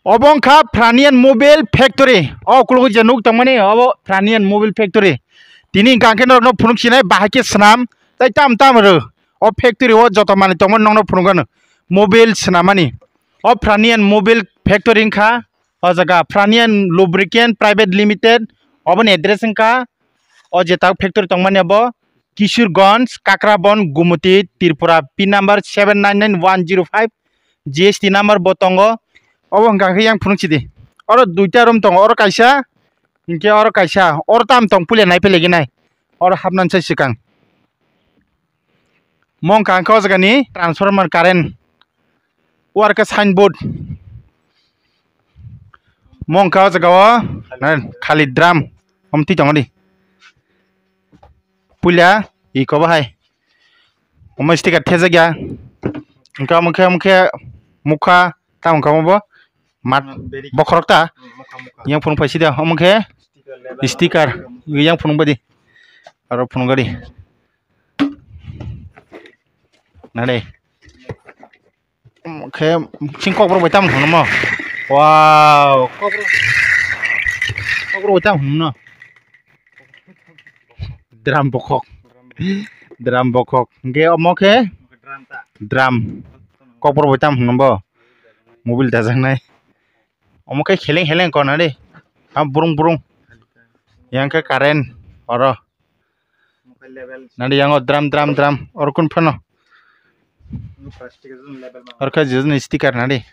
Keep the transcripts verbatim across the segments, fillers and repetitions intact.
Obo wngkha Pranian Mobile Factory. O ukulukgo je nuk tongmani obo Pranian Mobile Factory. Tini hwnkha khe norokno phunuk sinai bahai khe swnam tei tam tam rw. O factory o joto manwi tongmani nokno phunukgano mobile swnamani. O Pranian Mobile Factory wngkha o jaga Pranian Lubricant Private Limited. Oboni address wngkha o je tak factory tongmani abo Kishorganj, Kakrabon, Gumoti, Tripura, pin number seven nine nine one zero five, G S T number bo tongo. Obo hwnkha khe yang phunuk sidi. Oro duita room tongo, oro kaisa, hinkhe oro kaisa, oro tam tong puila nai pailaigwi nai. Oro hapnani sai swkang. Mo wngkha khe o jaga ni transformer current. O R K signboard. Mo wngkha o jaga o, eh, khali drum. Om twi tongo di. Puila iko bahai. Omo sticker thejak ya. Wngkha omo khe, omo khe mukha, tamo wngkha omo bo. Mat bokhorok ta. Yang phunuk phaisi da. Omo khe sticker. Yang phunuk badi. Aro phunuk gadi. Nade. Khe sing kokborok bai tamo hwnmo? Wow, kokborok, kokborok bai tamo hwnmo? Drum bokhok. Drum bokhok. Hwnkhe omo khe drum. Kokborok bai tamo hwnmo bo? Mobile dajaknai. Omo khe heleng heleng kona de. Ha burung burung. Yang khe current oro. Nadi yango drum drum drum oro kun phano. Oro khe jini sticker nadi.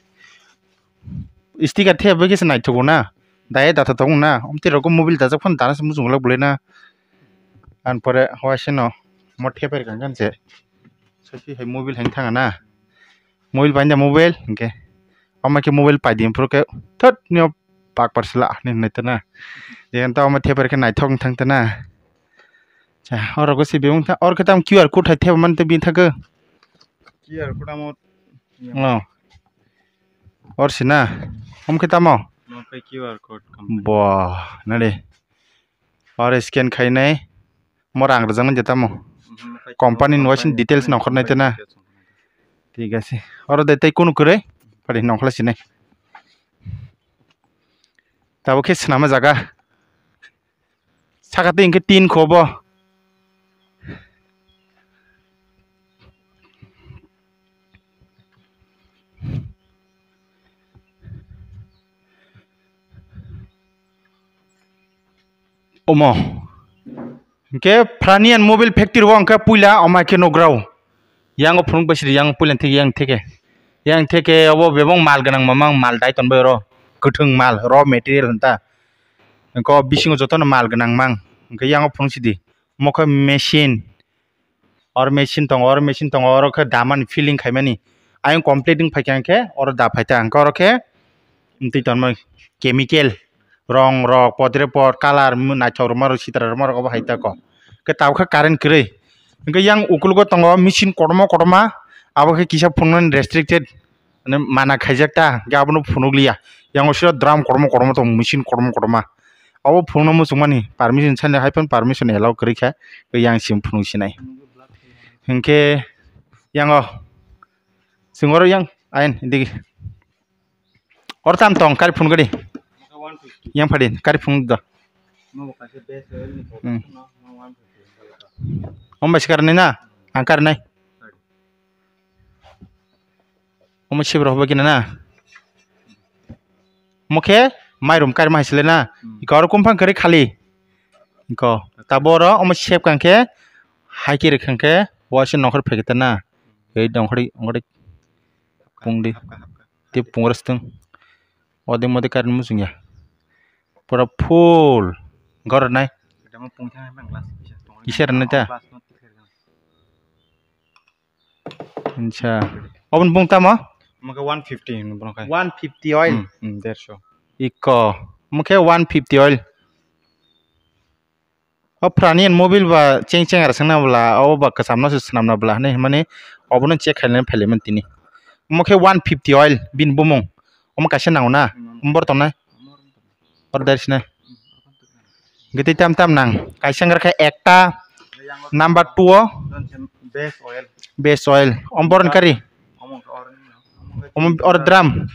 Sticker the bai khe se naithogo na. Dai data tongo na. Omtwi rok mobile dajak phano dana se muchung lak bolai na. An pore hwai se no mo the pai kan kan se. Sasi hai mobile hang thanga na. Mobile painda mobile hingke. Ama khe mobile paidi phuru khe thot nio pak par sila ni hinwi tana. Jeng ta ama theper khe naithok wng thang tana. Cha oro go si biyung tha or khe tam Q R code hai thep man te bin thak. Q R code amo. Oh. Or sina. Om khe tamo. Mo khe Q R code kam. Bo nade. Oro scan khainai mo rang rwjaknai je tamo. Company ni waising details nongkhornai tena. Thik ase. Oro de tei kunu kwrwi pari nongkhorlai sinai. Tabuk khe swnama jaga. Saka tei hwnkhe tin kho bo. Omo hwnkhe Pranian mobile factory o hwnkhe puila omo hai khe nugrao. Yang o phunuk bai siri yang puila theke yang theke. Yang theke obo bebak mal gwnang mamang mal dai tonbai oro. Kwthwng mal raw material hwn ta. Hwnkhe o bisingo jotono mal gwnang mang. Hwnkhe yang o phunuk sidi. Omo khe machine. Oro machine tongo, oro machine tongo, oro khe damani filling khaimani. Ayang complete wng phaikha hwnkhe oro da phaita hwnkhe oro khe twi tonmani chemical, rong rok, podre pod, colour, naithok rwma rok, sitra rwma rok obo hai tako. Khe tabukhe current kwrwi. Hwnkhe yang ukulugo tongo machine kotorma kotorma, abo khe kisa phunuknani restricted. Mane mana khaijak ta, hwnkhe abono phunukliya. Yang siro drum kotorma kotorma tongo, machine kotorma kotorma. Abo phunukno muchungmani permission sani hai phano permission allow kwrwi kha, yang sim phunuk sinai. Hwnkhe yang o chwng oro yang ain digi. Oro tam tong kari phunuk di. Yang phadi kari phunuk do. Hmm. Om bai sikar nai na, ang kar nai. Omo sibra hobo kina na. Omo khe mairum kari ma haisile na. Hmm. Iko aro kumphang kari khali. Iko tabo oro omo sep kang khe hai kiri kang khe waisa nongkhor phekete na. Ei dongkhori ongkhori pungdi. Hapka, hapka. Tei pungra stwng. Ode mode kari muchungya. Pura full. Gornai. Kisa rwnai ta? Acha. Obo ni bung tamo? Omo khe one fifty hwnwi bono khai. One fifty oil? Hmm, hmm, derso. Iko. Omo khe one fifty oil. O Pranian mobile ba cheng cheng ar swngna bwla, o ba kwcham no se swnamna bwla hinwi hwnmani obo no check khailai phailaimani tini. Omo khe one fifty oil bini bumung. Omo kaisa nango na? Omo bor tongnai? Order sina. Gete tam tam nang. Kaisa wngkha khe ekta number two o. Best oil. Best oil. Om boron kari. Om or drum.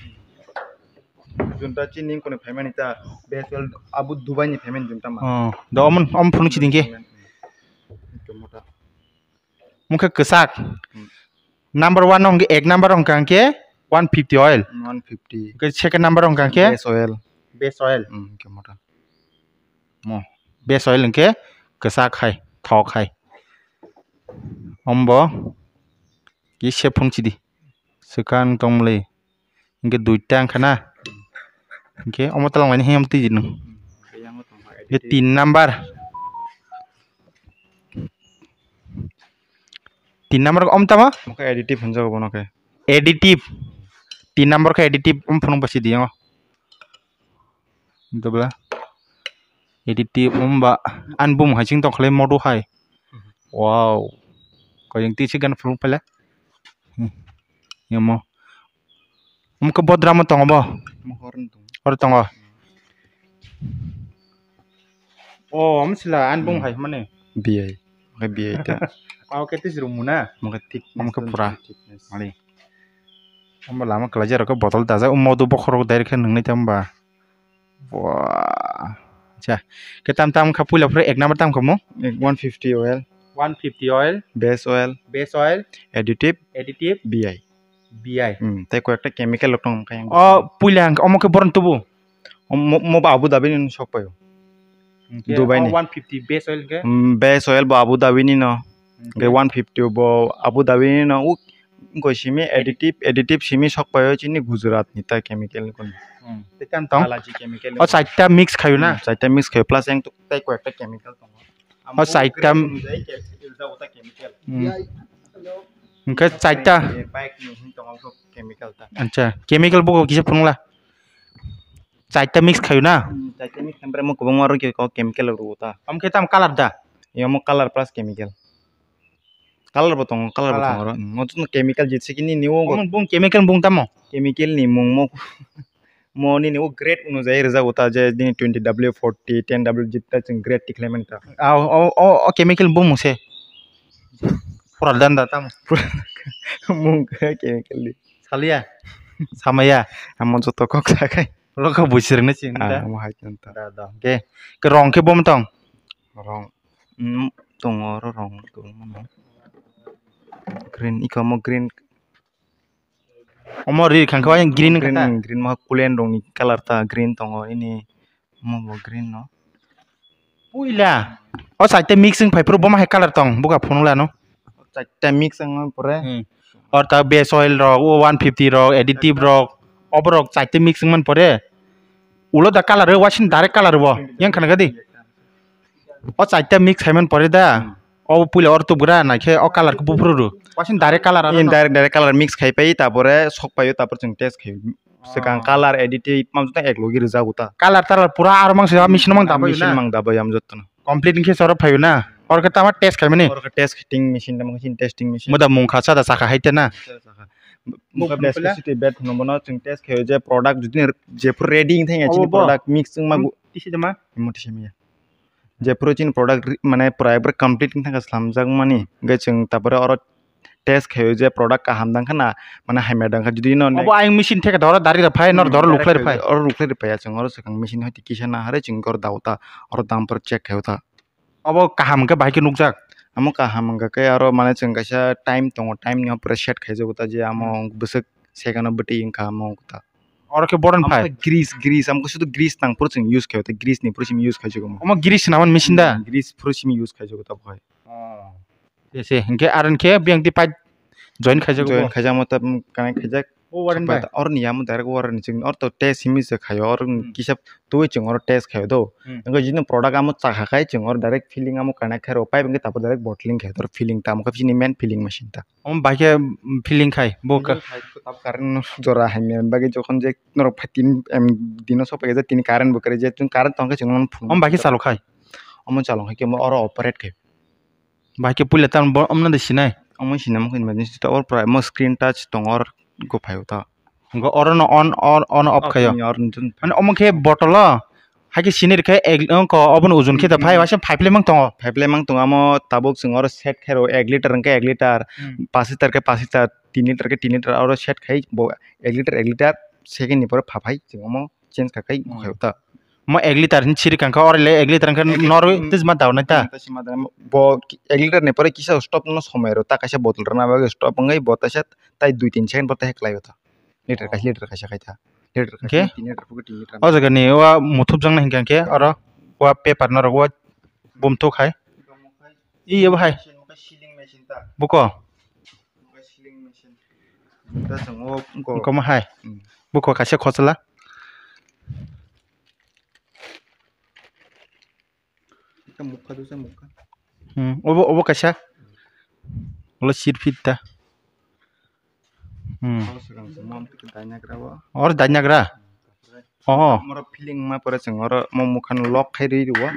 Junta chini kone phaimani ta base oil abo Dubai ni phaimani junta ma. Oh, do omon, om phunuk chiding ke. Mukhe kwchak. Hmm. Number one no hwnkhe ek number hwnkha hwnkhe one fifty oil. One fifty. Hwnkhe second number hwnkha hwnkhe base oil. Base oil. Hmm, hwnkhe mota. Mo. Base oil hwnkhe kwchak hai, thok hai. Ombo kisa phunuk chidi. Swkang tongmwlwi. Hwnkhe duita wngkha na. Hwnkhe omo twlang laini hwnwi omo twi di nwng. Hwnkhe tin number. Tin number om tamo? Omo khe additive hwnjago bono khe. Additive. Tin number khe additive om phunuk basi di yango. Dobla. Additive om ba an bum hai ching tong khlai modu hai. Wow. Koyang twi se gan phunuk phaila. Hmm. Yamo. Omo khe bo drum o tongo bo? Omo khe oro tongo. Oro tongo. O, omo sila, ani bung hai mani. B I. Omo khe B I ta. Omo khe twi se rwngmung na? Omo khe thik. Omo khe pura. Thik, thik. Mali. Omo lama kwlaijak rok khe botol dajak, omo do bokhorok direct khe nwngnai ta omo ba. Wah. Acha. Khe tam tam kha puila phuru ek number tam kha mo? Ek one fifty oil. One fifty oil. Base oil. Base oil. Additive. Additive. B I. B I. Hmm, tei koi ekta chemical rok tong kha. O puila hwnkhe omo khe boron tubu? Omo, mo ba Abu Dhabi ni sok paio. Hwnkhe Dubai ni. O one fifty base oil hwnkhe? Hmm, base oil bo Abu Dhabi ni no. Hwnkhe? Hwnkhe one fifty bo Abu Dhabi ni no. Uk Wngkoi simi additive, additive simi sok paio chini Gujarat ni ta chemical ni kunu. Hmm. Tei tam tong? Balaji chemical ni. O chaita mix khayo na? Hmm, chaita mix khayo, plus yang tei koi ekta chemical tongo. O chaita. Amo grade onujai ke-, rijak o ta chemical. Hmm. Hwnkhe chaita. Bike ni hin tongo kho chemical ta. Acha, chemical buko kisa phunukla. Chaita mix khayo na? Hmm, chaita mix khayo, omo kwbangma rok khe kok chemical rok rwo ta. Omo khe tamo color da? Omo color plus chemical. Color bo tongo, color bo tongo oro. Mo joto chemical jit sikini ni o. Omo bung chemical bung tamo? Chemical ni mung mo, mo nini o grade onujai rijak o ta je nini twenty W forty, ten W jit ta chwng grade tikhlai mani ta. Ah, o, o, o chemical bung mung se. Pura danda tamo. Mung khe chemical ni. Saliya. Samaya. Amo joto kok sakai. Lokha buisirni chini ta. Ah, amo hai ta. Da, da. Ke, ke rong khe bom tong? Rong. Mm, tongo oro rong tongmano. Green, iko omo green. Omo ri khangkhe ayang green kata. Green, green mo kulen rongni color ta green tongo ini. Omo bo green no. Puila. O chaita mix wng phai phuru bo ma hai color tong buka phunukla no. Chaita mix wng pore. Hmm. Or ta base oil rok, o one fifty rok, additive rok, oborok chaita mix wng man pore. Ulo da color o, waising direct color bo. Yang khana gadi. O chaita mix hai man pore da. Hmm. O puila or tubgra naikhe o color khe buphuru ru. Waising direct color ano. Direct, direct color mix khai pai, tapore sok paio, tapor chwng test khai. Swkang color, additive, mam jotto ek logi rijak uta. Color talar pura aro mang se machine mang dabai na? Machine mang dabai am jotto no. Complete wngkhe se oro phaio na? Oro khe tama test khaimani? Oro khe test khe ting machine tamo khe testing machine. Moda mung kha sada sakha hai te na? Mung kha bes khe site bet hwnwi bono chwng test khaio je product jodi jephuru ready wngthai chini product mix wngma gu-, tisi de ma? Imo tisi miya. Jephuru chini product ri-, mane pura ekbar complete wngthang kha slamjak mani, hwnkhe chwng tapore oro test khaio je product kaham dang kha na, mane hamya dang kha, jodi no obo ayang machine theke doro dari rw phai, nor doro lukhlai rw phai. Oro lukhlai rw phai ya, chwng oro swkang machine hoi kisa na harwi chwng oro dao ta, oro dam por check khaio ta. Obo kaham hwnkhe bahai khe nukjak? Amo kaham hwnkha khe aro mane chwng kaisa time tongo, time ni pore set khaijago ta je amo bwswk second o bwtwi wngkha amo ta. Oro khe boron phai. Grease, grease, amo sudu grease nang phuru chwng use khaio, tei grease ni phuru simi use khaijago. Omo grease naman machine da? Hmm, grease phuru simi use khaijago ta bohai. Oh. Se, se, hinkhe aro hinkhe biyang twi pipe join khaijago. Join bo? Khaijakma ta, hmm, connect khaijak. O waring bai? Oro ni amo direct waring ni chwng oro to test simi se khaio, oro kisa twi chwng oro test khaio do. Hmm. Hinkhe jini product amo chakha khai chwng oro direct filling amo connect khai rw pipe hinkhe tabuk direct bottling khai tor filling ta, amo khe bini main filling machine ta. Omo bai khe, mm, filling khai, bo ka- Filling khai khe tab current no jora hai mani bagwi jokhon je norok phai tin em dino sok paikha je tini current bo kwrwi je chwng current tong khe chwng phunuk. Omo bai khe chalok khai? Omo chalok khai khe omo oro operate khai. Bai khe puila tamo bo omo no de sinai? Omo sinai omo khe emergency ta or pura omo screen touch tongo or go phai o ta. Go oro no on, on, on off khai o. Mane omo khe bottle o. Hai khe sini rikhe ek, wngkha obono ujun khe da phai, waisa five le mang tongo. Five le mang tongo, amo tabuk chwng oro set khe rw ek liter hwnkhe ek liter, hmm, pash liter khe pash liter, tin liter khe tin liter, oro set khai bo ek liter, ek liter, second ni pore pha phai chwng omo change kha khai Hmm. khaio ta. Mo ek liter hin chiri kangkha, oro le ek liter wngkha Ek liter, norwi hmm. Twijma dawnai ta. Hmm, twijma dawnai. Bo ek liter ni pore kisa stop no somoi rw ta, kaisa bottle rwna bagwi stop wngwi bo taisa tai dui tin second bo tai khlaio ta. Liter kaisa, liter kaisa khai ta. Liter kaisa, Hwnkhe? Tin liter phuki tin liter. O jaga ni wa muthupjaknai hinkha khe oro wa paper norok wa bumthuk hai. Iya bo hai. Machine, machine ta. Buko? Machine, machine. Ta chwng o ko. Wngkoma hai. Hmm. Buko kaisa khosla. Ita mukha dusa mukha. Hmm, obo, obo kaisa. Ulo sir fit ta. Hmm. Oro swkang se mon tiki dainagra o. Oro dainagra? Oh. Moro feeling ma pore chwng oro mo mukha no lock khai rwi rwo.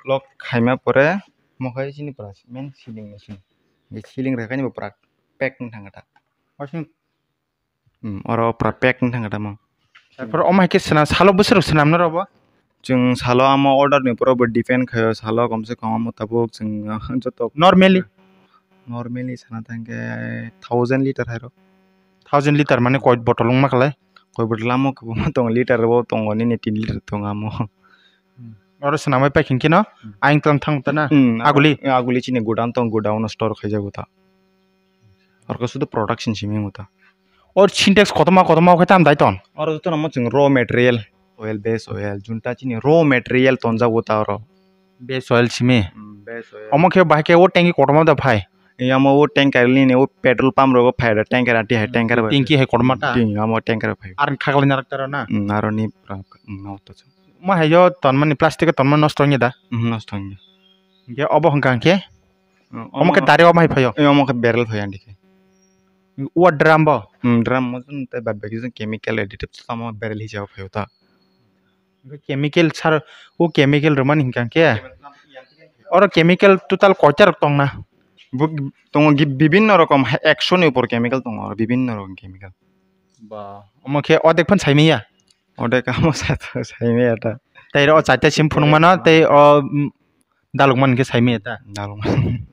Lock khaima pore mo khai chini pura main sealing machine. Sealing rwkhaini bo pura pack wng thangkha ta. Wasing Hmm, oro pura pack wng thangkha tamo. Tarpor omo hai khe swnam, salo bwswk rok swnamna rw bo? Chwng salo amo order ni pore bo depend khaio, salo komse kom amo tabuk chwng joto Normally? Normally sana thangkhe thousand liter hai rw. Thousand liter mane koi bottle wngma khlai? Koi bottle amo kwbangma tongo, liter bo tongo, nini tin liter tongo amo. Oro swnamwi pack hinkhe no Hmm. Ayang tlang thang ta na? Hmm, Aguli? Aguli chini godown tong, godown o store khaijago ta. Oro khe sudu production simi wngkha ta. O Sintex kotorma kotorma o khe tam dai ton? Oro jotono mo chwng raw material, oil, base oil, junta chini raw material tonjago ta oro. Base oil simi? Hmm, base oil. Omo khe bahai khe o tanki kotorma da phai? Yamo o tanker nini o petrol pump rogo phai da tanker ati hai tanker bai. Tanki hai kotorma ta? Tin, amo tanker bai phai. Ar khaglaina rak taro na? Hmm, aro ni prak, hmm, no to. Mo hai yo tonmani plastic o tonmani nosto wngya da? Hmm, nosto wngya. Hingke obo hwnka hingke? Hmm, omo khe omo, direct omo hai phaio? Eh, omo khe barrel phaio andike. Wa drum bo? Hmm, drum mo tei bad baki chemical additive tamo barrel hisabe phaio ta. Hingke chemical sar, o chemical rwmani hingka hingke? Oro chemical total koita rok tongna? Bo tongo gi-, bibinno rokom, ekso ni upor chemical tongo oro, bibinno rokom chemical. Ba, omo khe odek phan saimanya? Odek amo sa-, saimanya ta. Tei oro o chaita sim phunuk mano, tei o, mm, daluk man khe saimanya ta. Daluk man.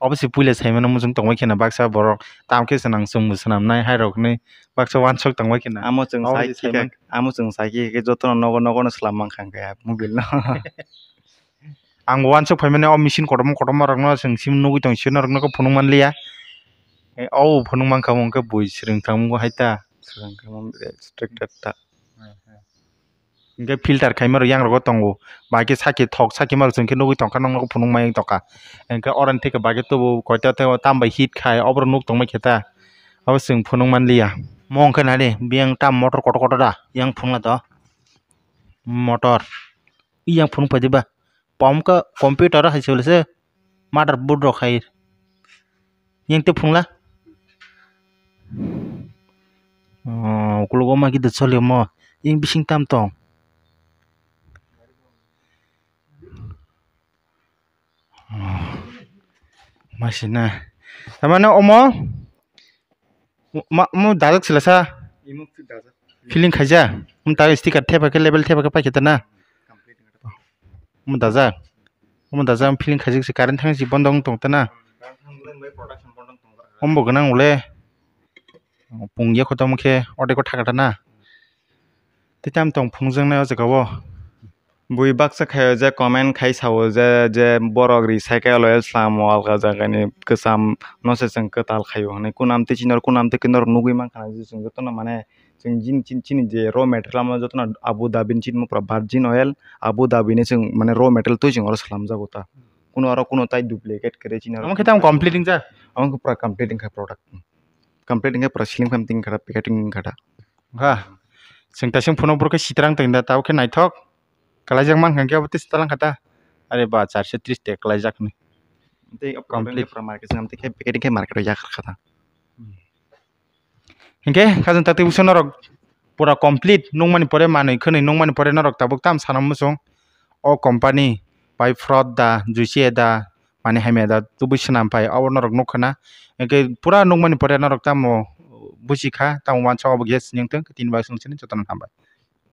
Obo se puila saimano muchung tongbai kheno baksa borok, tamo khe swnam chwngbo swnamnai hai rok hinwi baksa uansuk tongbai kheno. Amo chwng obo sai se khe, saimano. Amo chwng sai khe jotono nogo nogo no swlam mankha hwnkhe mobile no. Ang uansuk phaimani o machine kotorma kotorma rokno chwng sim nugui tong sio norokno khe phunuk manliya. O phunuk mankha hwnkhe bui swrwng tongmung hai ta. Swrwng tongmung restricted ta. Hwnkhe filter khaima rok yang rogo tongo. Bai khe saki thok saki ma rok chwng khe nugui tongkha nokno phunuk mai tongkha. Hwnkhe oro ni theke bai khe tubu koita tei o tam bai hit khai oborok nuk tongmai khe ta. Obo chwng phunuk manliya. Mo hwnkhe nai de biyang tam motor kotor kotor da yang phunukla to. Motor. Yang phunuk phai di ba. Pom khe computer hai se motherboard rok hai. Yang tei phunukla. Oh, ukologo ma khe de choli omo. Yang bising tam tong. Oh, masina. Tamane omo. Ma, mo dajak sila sa. Imo khe dajak. Feeling khaija. Mo ta sticker thepa khe, label thepa khe paikhe ta na. Complete wngkha ta. Mo dajak. Mo dajak feeling khaijak se current thang si bondo wng tong ta na. Current thang bai production bondo wng tong ta. Ombo gwnang ule. Pung ya khotom khe ode ko thaka ta na. Tei tam tong phunukjaknai o jaga o. Bui baksa khaio je comment khai sao je, je borok recycle oil slamo alka jagani kwcham no se chwng kwtal khaio hwnwi. Kunam tei chini oro kunam tei norok nugui mankha na je chwng jotono mane chwng jin-, chin-, chini je raw material no jotono Abu Dhabi ni chini mopra virgin oil, Abu Dhabi ni chwng mane raw material twi chwng oro swlamjago ta. Kuno oro kuno tai duplicate kwrwi chini oro. Omo khe tamo complete wngjak? Omo khe pura complete wngkha product. Complete wngkhe pura sling phai tongkha, packeting wngkha da. Ha. Chwng ta sing phunuk borok khe sitrang tong da, tabuk khe naithok. Kalaijak mankha khe abo tei sitrang kha ta. Are ba, charso tris taka kalaijak ni. Tei complete. Pura market swnam tei khe packeting khe market o yak kha ta. Hinkhe khajang ta tei bwswk norok pura complete nukmani pore manwi khwnwi nukmani pore norok tabuk tam sana muchung. O company bai fraud da, juice da, mane hamya da tubui swnam phai, abo norok nukha na. Hinkhe pura nukmani pore norok tamo buji kha, tamo uansa obo gas sini wngtong, tini bai songchini jotono hambai.